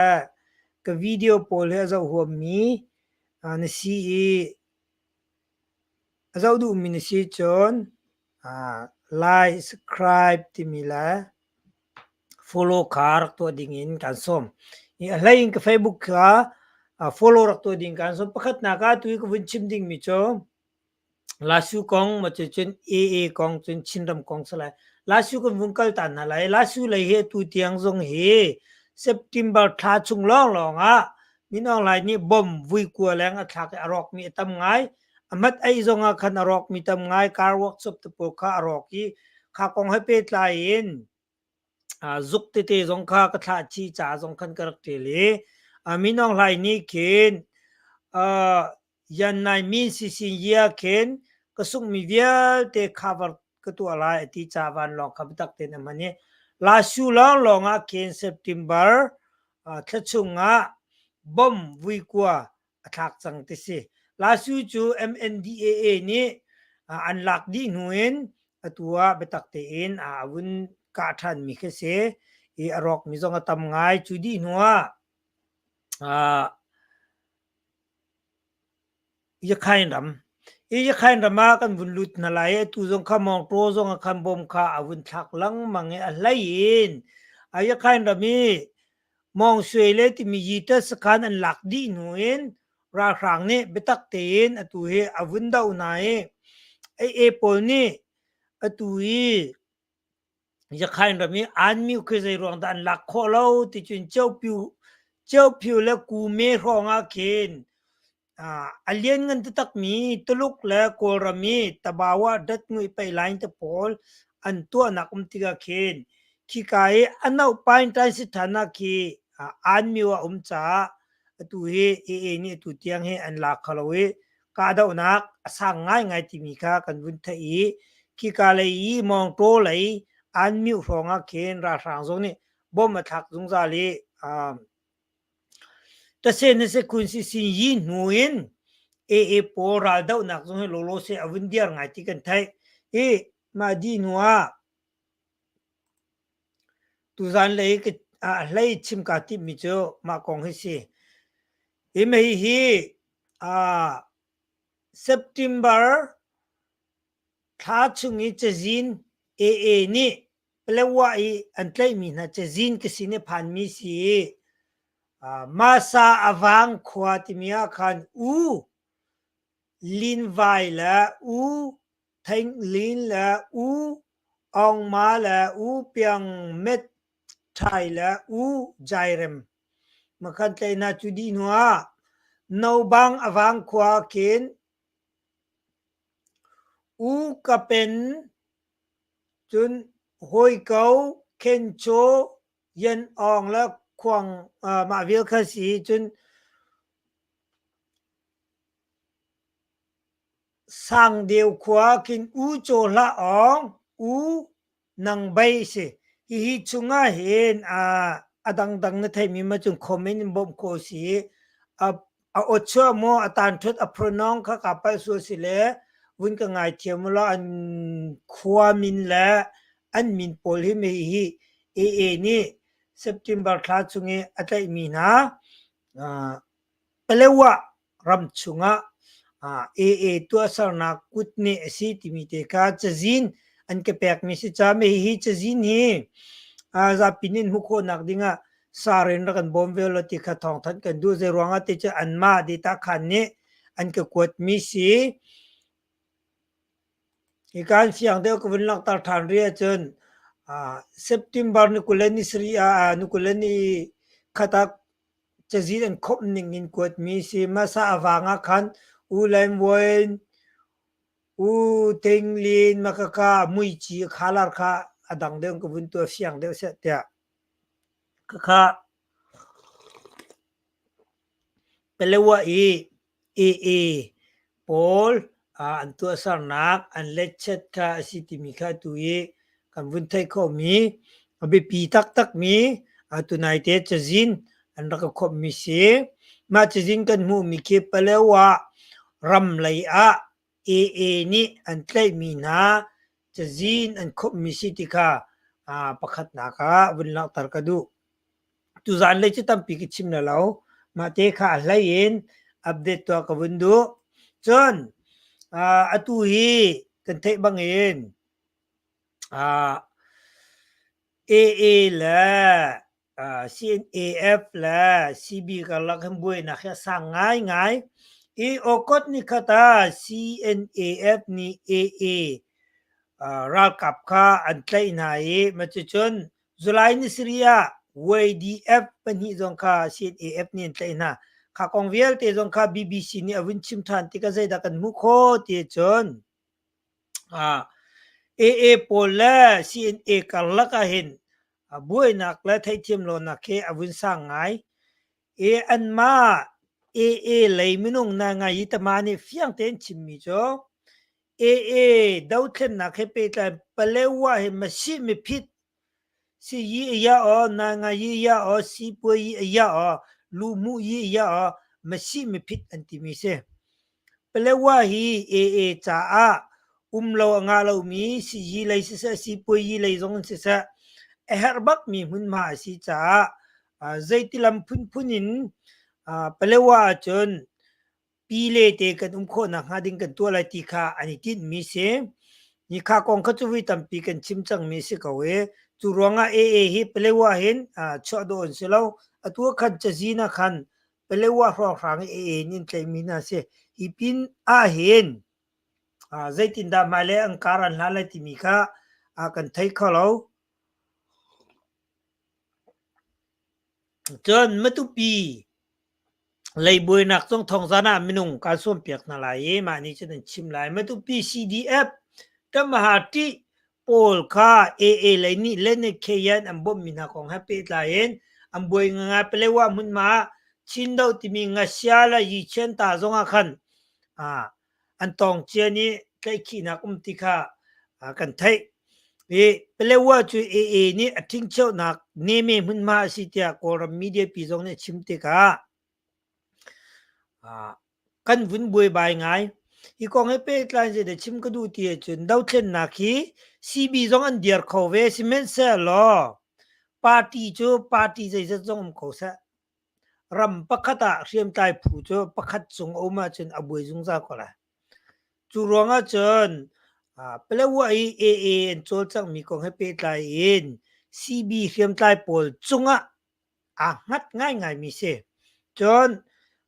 Ka video pawl hi a zoh huammi na si i a zoh duhmi na si cun like, subscribe timi le follow kha rak tuah dingin kaan sawm. I a hlei in ka Facebook kha follow rak tuah ding kaan sawm. Pakhatnak ah atu i ka vun chim dingmi cu Lasu kong maw cucun AA kong cun Chinram kong si lai. Lasu kan vung kal ta hna lai. Lasu lei hi atu tiang zong hi September thla chung lawnglawng ah Min Aung Hlaing nih bomb vui kua leng a thlak i a rawkmi a tam ngai. A mat ei zong ah khan a rawkmi tam ngai. Car workshop te pawl kha a rawk i kha kong he pehtlai in Zuk tete zong kha ka thlah chih ca zong khan ka rak ṭial i Min Aung Hlaing nih khin Yan Nai Min Sisin Yia khin ka sunghmi vialte cover ka tuah lai a ti ca vanlawng kha biatak tein a hman i Lasu lawnglawng ah khin September thla chung ah bomb vui kua a thlak cang ti si. Lasu cu MNDAA nih an lak dih hnu in atu ah biatak tein a vun kah ṭhanmi khi si i a rawkmi zong a tam ngai. Cu dih hnu ah Yakhain ram i Yakhain ram ah kan vun lut hna lai i atu zong kha Mawngtaw zong ah khan bom kha a vun thlak lengmang i a hlei in Yakhain ram i Mawng Sui le timi Yita sakhan an lak dih hnu in ralhrang nih biatak tein atu hi a vun doh hna i AA pawl nih atu hi Yakhain ram i Anmyu khi zei ruang dah an lak khawh lo ti cun Ceophiu le Kume hrawng ah khin A lianngan taktakmi Tuluk le Kawlram i Tabawa datnguih pailine te pawl an tuahnak um tikah khin khika i a noh painṭainsiṭhan ah khi Anmyo a um caah atu hi AA nih atu tiang hi an la kho lo i kahdohnak a sang ngaingai timi kha kan vun theih i khika lei i Mawngtaw lei Anmyo hrawng ah khin ralhrang zong nih bom a thlak zungzal i Tasen si yi hnu in AA pawl raldohnak zong hi lawlaw seh a vun diar ngai ti kan theih. I mah dih hnu ah tuzan lei a hlei chim kaa timhmi cu mah kong hi si. Hi mei hi September thla chung i cazin AA nih Paletwa i an tlaihmi hna cazin ka sin i phanmi si i Masa Avang khua timi ah khan U Lin Vai le U Thein Lin le U Aung Ma le U Piang Met Thai le U Jai Rem makhan tlaih hna cu dih hnu ah Nobang Avang khua khin U Ka Pen Cun hawiko, khenchaw, yan-awng le khuang mah vial kha si. Cun Sangdeu khua khin U Caw Hlah Awng, U Nang Bei si. Hihi chungah hin a dangdang na theimi ma cun comment in bawmh khawh si. A A awchuah maw a tanṭhut a pronoun kha kaa palh sual si le vun ka ngaithiam ulaw an khua min le an min pawl hi hihi AA nih September thla chung i a tlaihmi hna Paletwa ram chungah AA tuahsernak kutneh a si timi te kha cazin an ka pekmi si caah hihi cazin hi zapi nih hmuh khawhnak dingah sar in rak kan bawm ve law ti kha thawngthanh kan duh. Zei ruangah ti cu anmah data khan nih an ka kuatmi si. Hi kan fiang deuh ka vun langhter ṭhan rih ahcun September ni 20 le ni sarih ah ni 20 le ni khat ah cazin an khawmh ning in kuatmi si. Masa a vang ah khan U Len Wain, U Ting Lin, makaka muici khalar kha a dang deuh ka vun tuah fiang deuh seh tiah Khakha Paletwa i AA pawl an tuahsernak an letchet kha a si timi kha atu i kan vun theih khawhmi a biapi taktakmi tunai te cazin an rak ka khawmhmi si. Mah cazin kan hmuhmi khi Paletwa ram lei ah AA nih an tlaihmi hna cazin an khawmhmi si ti kha pakhatnak ah vun langhter ka duh. Tuzaan lei cu tampi ka chim na lo. Mah te kha a hlei in update tuah ka vun duh. Cun atu hi kan theih bangin AA le CNAF le CB karlak hin buainak hi a sang ngaingai. I Okot nikhat ah CNAF nih AA ralkap kha an tlaih hna i cucun July ni sarih ah YDF pahnih zong kha CNAF nih an tlaih hna. Kha kong vialte zong kha BBC nih a vun chim ṭhan tikah zeidah kan hmuh khawh ti ahcun AA pawl le CNA karlak ahhin buainak le theihthiam lonak hi a vun sang ngai. I anmah AA lei minung na ngai i tama nih fiang tein chimmi cu AA dothlennak he pehtlai Palewa he masih miphit si yi iya aw na yi iya aw sipuai yi iya aw luhmuh yi iya aw masih miphit an timi si. Palewa hi AA caah um lo a ngah lomi siyi lei siseh sipuai yi lei zong in siseh a herh bakmi hmunhma a si caah zeitilam phunphun in Palewa ahcun pile te kan um khawh nakhnga ding kan tuah lai ti kha an i tinhmi si. Hi kha kong kha cu voi tampi kan chim cangmi si ko i cu ruangah AA hi Palewa hin chuah dawh an si lo. Atu ah khan cazin ah khan Palewa hrawnghrang i AA nih an tlaihmi hna si. Hi pin ah hin zeitindah hmailei an kar an hlan lai timi kha kan thei kho lo. Cun Matupi lei buainak zong thawngzan ah minung kaan sawmpiak hna lai i mah nih cun an chim lai. Matupi CDF Tamaha ṭih pawl kha AA lei nih Leonard Khayan an bawmhmi hna kong he pehtlai in an buai ngangai. Palewa hmunhma ah Chindoh timi Ngasia le Yichianta zong ah khan an tawng cia nih tlaihkhihnak um ti kha kan theih. I Palewa cu AA nih a ṭhingcheuhnak neme hmunhma a si tiah Kawlram media pi zong nih a chim tikah kan vun buaibai ngai. Hi kong he pehtlai in zeidah chim ka duh ti ahcun dothlennak hi CB zong an dir kho ve sihmanhsehlaw party cu party zeizat zong um ko seh. Ram pakhat ah hriamtlai phu cu pakhat cung a um ahcun a buai zungzal ko lai. Cu ruangah cun Palawa i AA an cawlcanghmi kong he pehtlai in CB hriamtlai pawl cungah aa hngat ngaingaimi si. Cun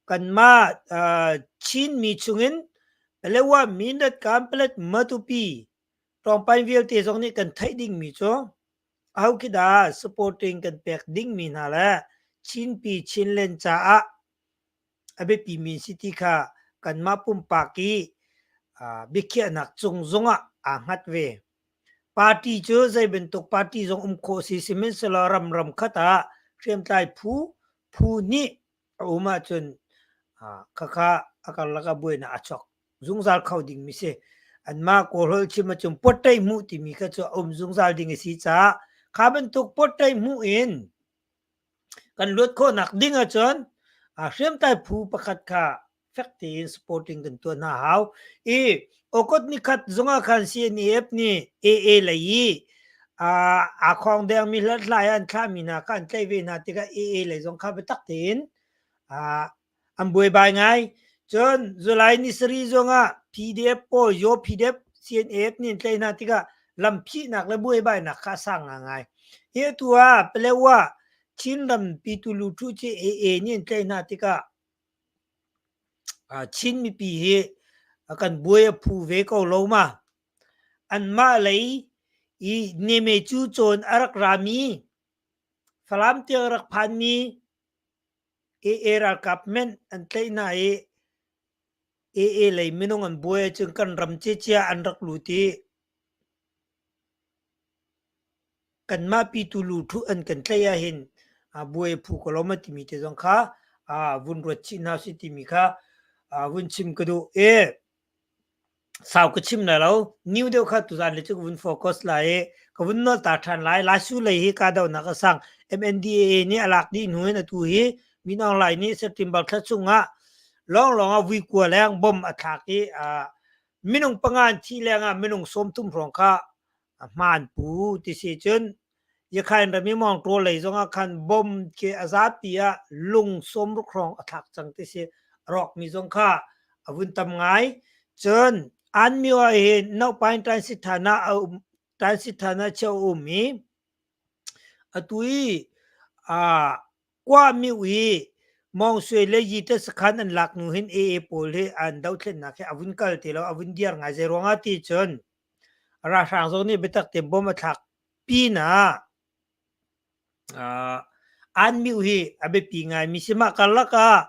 kanmah Chinmi chungin Palawa Mindat Kanpalet Matupi tlawngpal vialte zong nih kan theih dingmi cu Aho khi dah supporting kan pek dingmi hna le Chinpi Chinland caah a biapimi si ti kha kanmah pumpak i biakhiahnak cung zongah aa hngat ve. Party cu zei bantuk party zong um khawh si sihmanhsehlaw ram ram khat ah hriamtlai phu phu hnih a um ahcun khakha a karlak ah buainak a chuak zungzal kho dingmi si. Anmah Kawlholh chim ahcun pawttaih hmuh timi kha cu a um zungzal ding a si caah kha bantuk pawttaih hmuh in kan luat khawhnak ding ahcun hriamtlai phu pakhat kha fek tein supporting kan tuah hna hau. I Okot nikhat zongah khan CNAF nih AA lei i aa khawng dengmi hlathlai an thlahmi hna kha an tlaih ve hna tikah AA lei zong kha biatak tein an buaibai ngai. Cun July ni sarih zongah PDF pawl Yaw PDF CNAF nih an tlaih hna tikah lamphihnak le buaibainak kha a sang ngai. Hi atu ah Palewa Chinram pitu luthu cu AA nih an tlaih hna tikah Chin mipi hi kan buai a phu ve ko lo ma. Anmah lei i neme cu cawn a rak rami Falam tiang a rak phanmi AA ralkap men an tlaih hna i AA lei minung an buai ahcun kan ram ciacia an rak lut i kanmah pitu luthuh an kan tlaih ahhin buai a phu ko lo ma timi te zong kha vun ruat chih hna usih timi kha vun chim ka duh i Sau ka chim lai lo. New deuh kha tuzan le cu ka vun focus lai i ka vun nolh ta ṭhan lai. Laisu lei hi kahdohnak a sang. MNDAA nih a lak dih hnu in atu hi Min Aung Hlaing nih September thla chungah lawnglawng ah vui kua leng bom a thlak i minung panga an thih lengah minung 30 hrawng kha hma an pu ti si cun. Yakhain ram i Mawngtaw lei zongah khan bomb khi a zapi ah lung 60 hrawng a thlak cang ti si. A rawkmi zong kha a vun tam ngai. Cun Anmyo ah hin Nohpain Transit Thana a um Transit Thana cheu a um i atu i aa Kuahmioh i Mawngsui le Yite sakhan an lak hnu hin AA pawl hi an dothlennak hi a vun kal ti lo, a vun diar ngai. Zei ruangah ti cun ralhrang zong nih biatak te bom a thlak pinah an mioh hi a biapi ngaimi si. Mah karlak ah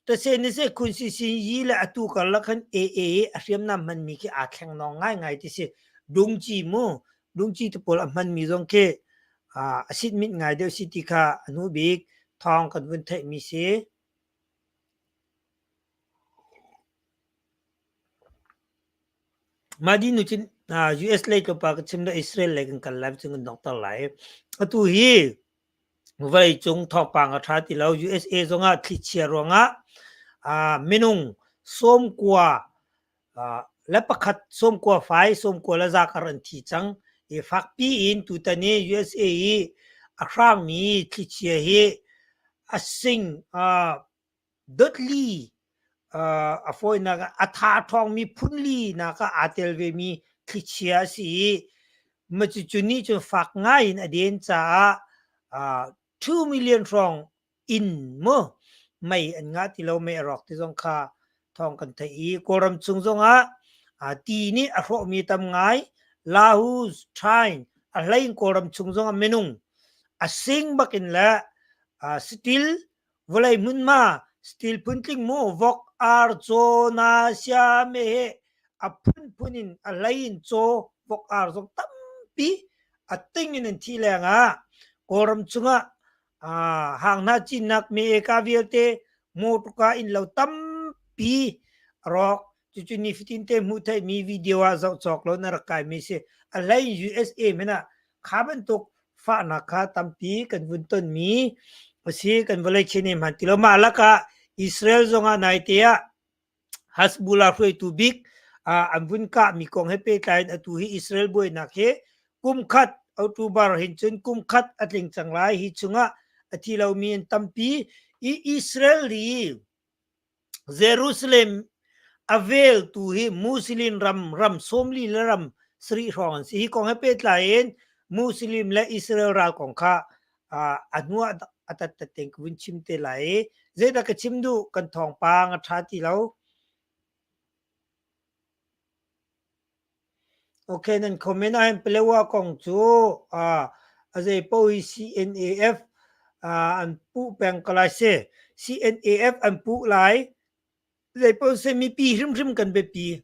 Tasenise Khun Si Sin Yi le atu karlak khan AA i a hriamnam hmanmi khi aa thleng nawng ngaingai ti si. Dungci mu, dungci te pawl a hmanmi zong khi a sitmit ngai deuh si ti kha a hnu bik thawng kan vun theihmi si. Mah dih nu cun US lei tlawmpal ka chim le Israel lei kan kal lai cun kan donghter lai. Atu hi vawleicung thawngpang a ṭha ti lo. USA zongah thlichia ruangah minung 90 le pakhat 90 fai 90 le za kar an thi cang. I fakpi in tutan i USA i a hrangmi thlichia hi a sing dotli a fawinak ah a tha ṭhawngmi phunli nak ah aa tel vemi thlichia a si i cucu nih cun fak ngai in a den caah 2 million hrawng inn mu mei an ngah ti lo mei a rawk ti zong kha thawng kan theih i Kawlram chung zongah ti nih a hrawhmi tam ngai Lahu China a hlei in Kawlram chung zongah minung a sing bakin le steel Vawlei hmunhma steel phuntling mu vok, ar, caw, na, sia, meheh a phunphun in a hlei in caw, vok, ar zong tampi a ting in an thi lengah Kawlram chungah hang hna cinnak me-eka vialte mawṭuka innlo tampi a rawk. Cucu nifatin te hmuh theihmi video ah zoh cawk lo na rak kaimi si. A hlei in USA hmanh ah kha bantuk fahnak kha tampi kan vun tonmi a si. Kan vawlei chin i hman ti lo. Mah lakah Israel zongah naite ah Hezbollah hruaitu bik an vun kahmi kong he pehtlai in atu hi Israel buainak hi kum khat October hin cun kum khat a tling cang lai. Hi chungah a thi lomi an tampi i Israel hi Jerusalem a veltu hi Muslim ram ram 40 le ram sarih hrawng an si. Hi kong he pehtlai in Muslim le Israel ral kong kha a hnu ah a tattat tein ka vun chim te lai i zeidah ka chim duh kan thawngpang a ṭha ti lo. Ok, nan comment ah hin Palewa kong cu a zei paoh hi CNAF an puh peng ko lai si. CNAF an puh lai. Zei paoh si mipi hrimhrim kan biapi.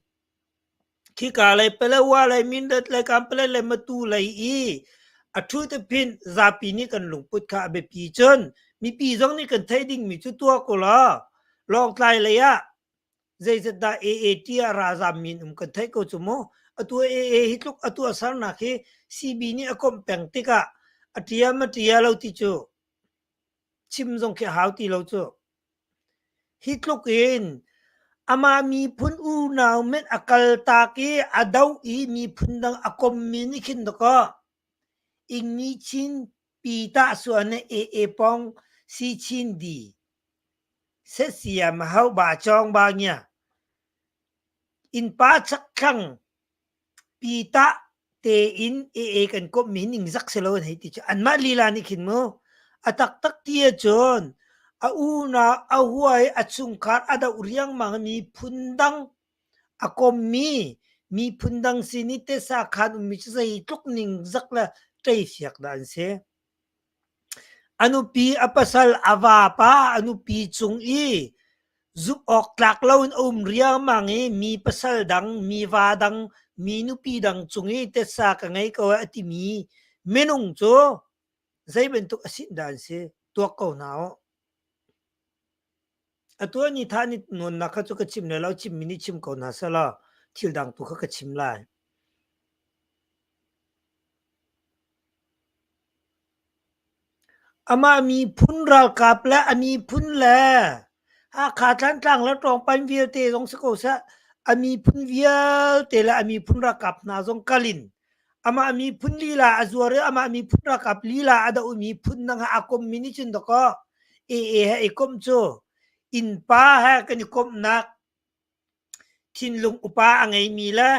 Khika lei Palewa lei Mindat lei Kanpalet lei Matu lei i a ṭhu te phin zapi nih kan lungput kha a biapi cun mipi zong nih kan theih dingmi cu tuah ko law Lawngtlai lei ah Zeizat dah AA tiah ralzam min um kan theih ko cu mu. Atu AA hi tluk a tuahsernak hi CB nih a komh peng tikah a ṭia ma ṭia lo ti cu chim zong khi a hau ti lo cu. Hi tluk in amah miphun unau men a kaltak i a doh i miphun dang a kommi nih khin dakaw Ingni Chin pi tah suan AA pong si chin di Setsia mahau ba cawng ba ngia. Innpa chakthlang pi tah tein AA kan komhmi ningzak si lo an hei ti cu anmah lila nih khin mu a taktak ti ahcun a unau a huai a chungkhar a doh riangmang mi phundang a kommi miphun dang sin i tesa khan ummi cu zeitluk ningzak le ṭeifiak dah an si. A nupi, a pasal, a vapa, a nupi cung i zumh awk tlak loin a um riangmang i mi pasal dang, mi va dang, mi nupi dang cung i tetsa ka ngei ko a timi minung cu zei bantuk a sinh dah an si tuak ko hna u. Atu ah ni tha ni nawnnak kha cu ka chim lai lo, chimmi nih chim ko hna selaw thil dang tu kha ka chim lai. Amah miphun ralkap le a miphun le Hakha Tlantlang le Ṭawngpan vialte zong si ko seh, a miphun vialte le a miphun ralkap hna zong kal in. Amah miphun lila a zuar i amah miphun ralkap lila a doh i miphun dang he aa kommi nih cun dakaw AA he i komh cu innpa he kan i komhnak thinlung upa a ngeimi le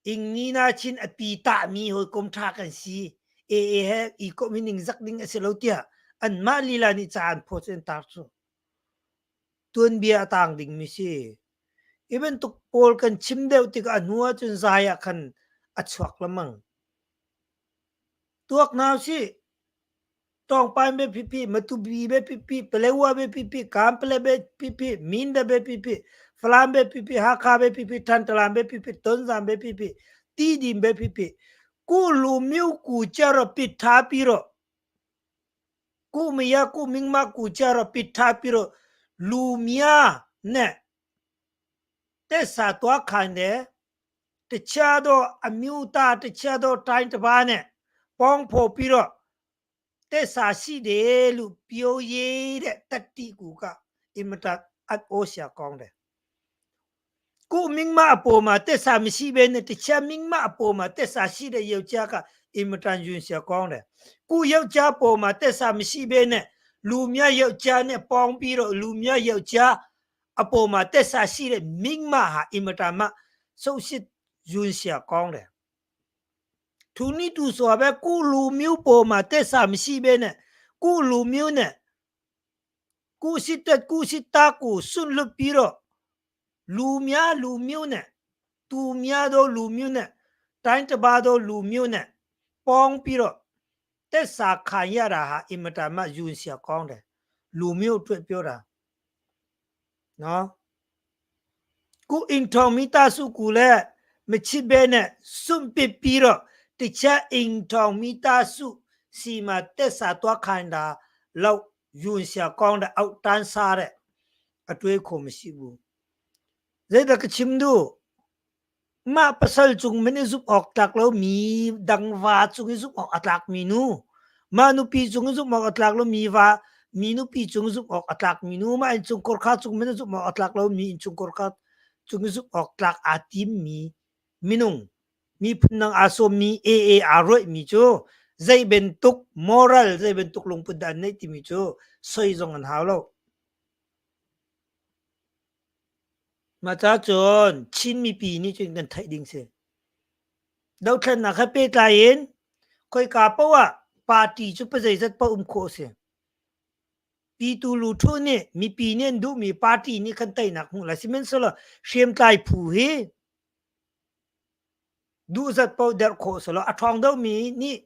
Ingni chin a pi tahmi hawikom ṭha kan si. AA he i komh hi ningzak ding a si lo tiah anmah lila nih ca an phaw cu an tar cu. Tuanbia a tang dingmi si. Hi bantuk pawl kan chim deuh tikah a hnu ahcun zai ah khan a chuak lengmang. Tuak hna usih. Tawngpai biapipi, Matupi biapipi, Palewa biapipi, Kampale biapipi, Minda biapipi, Falam biapipi, Hakha biapipi, Thantalang biapipi, Tonzang biapipi, Tidim biapipi. Ku lu miu ku charo pit tha pi ro. Ku miya ku mingma ku charo pit tha pi ro. Lu mia ne te sa tua khan de တခြားသောအမျိုးသားတခြားသောတိုင်းတစ်ပါးနဲ့ပေါင်းဖော်ပြီးတော့သစ္စာရှိတယ်လို့ပြောရေးတဲ့တတိကူကအင်မတန်အဩရှာကောင်းတယ်ကိုမင်းမအပေါ်မှာသစ္စာမရှိဘဲနဲ့တခြားမင်းမအပေါ်မှာသစ္စာရှိတဲ့ယောက်ျားကအင်မတန်ယွင်ရှာကောင်းတယ်ကိုယောက်ျားပေါ်မှာသစ္စာမရှိဘဲနဲ့လူမြယောက်ျားနဲ့ပေါင်းပြီးတော့လူမြယောက်ျား အပေါ်မှာသစ္စာရှိတဲ့မိန်းမဟာအင်မတန်မှဆုတ်ရှစ်ယွန်ရှာကောင်းတယ်။သူနည်းတူစွာပဲကိုလူမျိုးပေါ်မှာသစ္စာမရှိဘဲနဲ့ကိုလူမျိုးနဲ့ကိုစစ်တဲ့ကိုစစ်သားကိုစွန့်လွတ်ပြီးတော့လူများလူမျိုးနဲ့သူများသောလူမျိုးနဲ့တိုင်းတစ်ပါးသောလူမျိုးနဲ့ပေါင်းပြီးတော့သစ္စာခံရတာဟာအင်မတန်မှယွန်ရှာကောင်းတယ်လူမျိုးအတွက်ပြောတာ နော်ကိုအင်ထောင်မိသားစုကူလည်းမချစ်ဘဲနဲ့စွန့်ပစ်ပြီးတော့တခြားအင်ထောင်မိသားစုစီမှာတက်စာသွားခိုင်းတာလောက်ယွန်ရှာကောင်းတဲ့အောက်တန်းစားတဲ့အတွေးခေါ်မရှိဘူးဇေဒကချင်ဒူမပစလจุงมันซุปออกตากแล้วมีดังวาจุงซุปออกอัตลักมีนูมานุปีจุงซุปออกอัตลักแล้วมีวา mi nupi cung zumh awk a tlakmi nu mah innchungkhar kha cung min zumh awk a tlak lo mi innchungkhar kha cung zumh awk tlak aa timmi minung miphun dang aa sawmmi AA aa ruaihmi cu zei bantuk moral zei bantuk lungput dah an neih timi cu soi zong an hau lo. Mah ca cun Chin mipi nih cun kan theih ding si. Dothlennak he pehtlai in khoika paoh ah party cu pazeizat paoh um khawh a si. Pitu Luthu nih mipi nih an duhmi party nih khan teinak hmuh lai. Sihmanhsehlaw hriamtlai phu hi duhzat paoh derh khawh selaw a ṭhawng deuhmi nih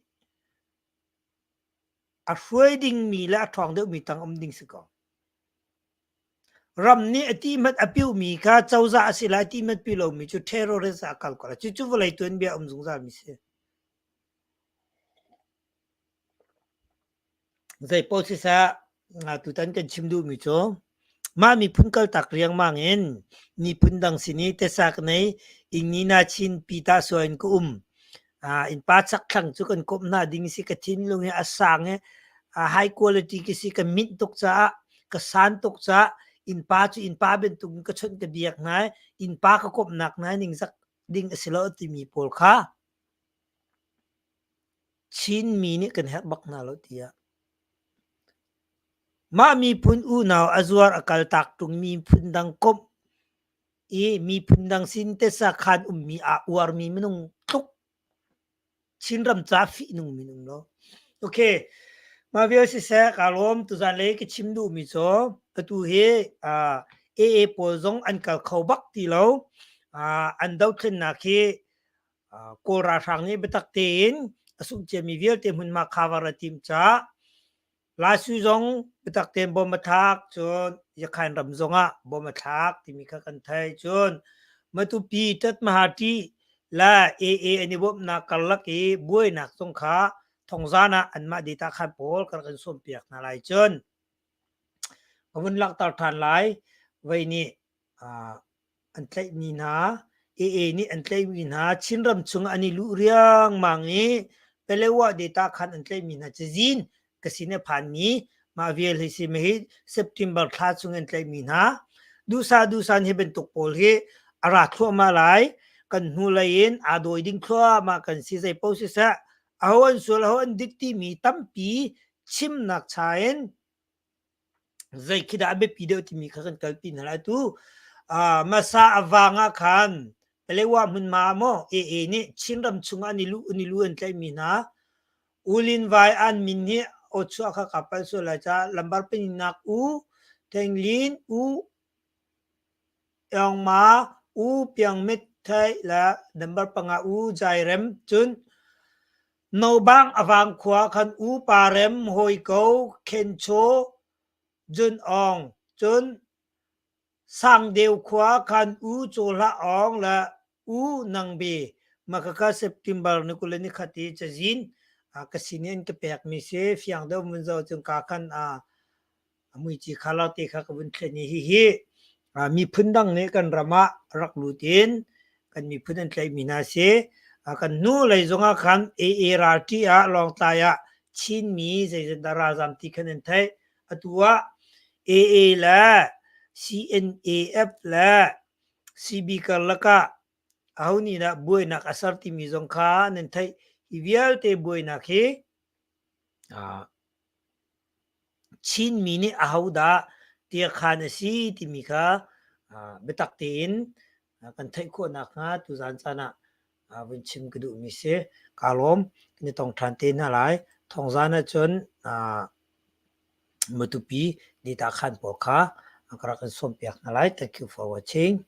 a hruai dingmi le a ṭhawng deuhmi tang um ding si ko. Ram nih a ti hmanh a piumi kha cozah a si lai ti hmanh pi lomi cu terrorist ah a kal ko lai. Cucu vawlei tuanbia a um zungzalmi si. Zeipaoh siseh, tutan kan chim duhmi cu mah miphun kaltak riangmang in miphun dang sin i tesak nei ingni chin pita suai in ka um. Innpa chakthlang cu kan komh hna ding si ka thinlung hi a sang i high quality ka si ka minh tuk caah ka san tuk caah innpa cu innpa bantuk in ka chawnh ka biak hna i innpa ka komhnak hna ningzak ding a si lo timi pawl kha Chinmi nih kan herh bak hna lo tiah. Mah miphun unau a zuar a kaltak ṭung miphun dang komh i miphun dang sin tesa khan ummi aa uarmi minung tluk Chinram ca fihnung minung lo. Okay, mah vial siseh kaa lawm tuzan lei ka chim duhmi cu atu hi AA pawl zong an kal kho bak ti lo. An dothlennak hi Kawl ralhrang nih biatak tein a sungh ciami vialte hmunhma cover a timh caah Laisu zong biatak tein bom a thlak cun Yakhain ram zongah bom a thlak timi kha kan theih. Cun Matupi Tatmahati le AA an i bawmhnak karlak i buainak zong kha thongzan ah anmah data khan pawl kan rak in sawmpiak hna lai. Cun ka vun langhter ṭhan lai. Vei nih an tlaihmi hna, AA nih an tlaihmi hna, Chinram chung an i luh riangmang i Palewa data khan an tlaihmi hna cazin ka sin a phanmi mah vial hi si hi September thla chung an tlaihmi hna duhsah duhsah hi bantuk pawl hi a ra thluahmah lai. Kan hnulei in aa dawi ding thluahmah kan si. Zei paoh siseh, aho an sual, aho an dik timi tampi chimnak cha in zei khi dah a biapi deuh timi kha kan kalpi hna lai. Tu Masa a vang ah khan Palewa hmunhma maw AA nih Chinram chungah an i luh an i lu an tlaihmi hna Ulin Vai an min hi awchuah kha kaa palh sual lai caah lambar pahnihnak U Thenglin U Eongma U Piang Mit Thai le number 5 U Jai Rem cun Nobang a vang khua khan U Pa Rem Hawi Ko Khen Cho Jun Aung cun Sangdeu khua khan U Caw Hlah Aung le U Nang Be makhakha September ni 21 i cazin ka sin i an ka pekmi si. Fiang deuh mun zoh cun ka khan a muici kha lo te kha ka vun thlen i hihi miphun dang nih kan ram ah rak lut in kan miphun an tlaihmi hna si. Kan hnu lei zongah khan AA ralṭi ah Lawngtlai ah Chinmi zeizat dah ralzam ti khan an theih. Atu ah AA le CNAF le CB karlak ah aho nih dah buainak a ser timi zong kha nan theih. Hi vialte buainak hi Chinmi nih ahodah tiakhan a si timi kha biatak tein kan theih khawh nakhnga tuzaan caan ah vun chim ka duhmi si. Kaa lawm. Kan i tong ṭhan te hna lai. Thawngzaan ahcun Matupi data khan pawl kha ka rak in sawmpiak hna lai. Thank you for watching.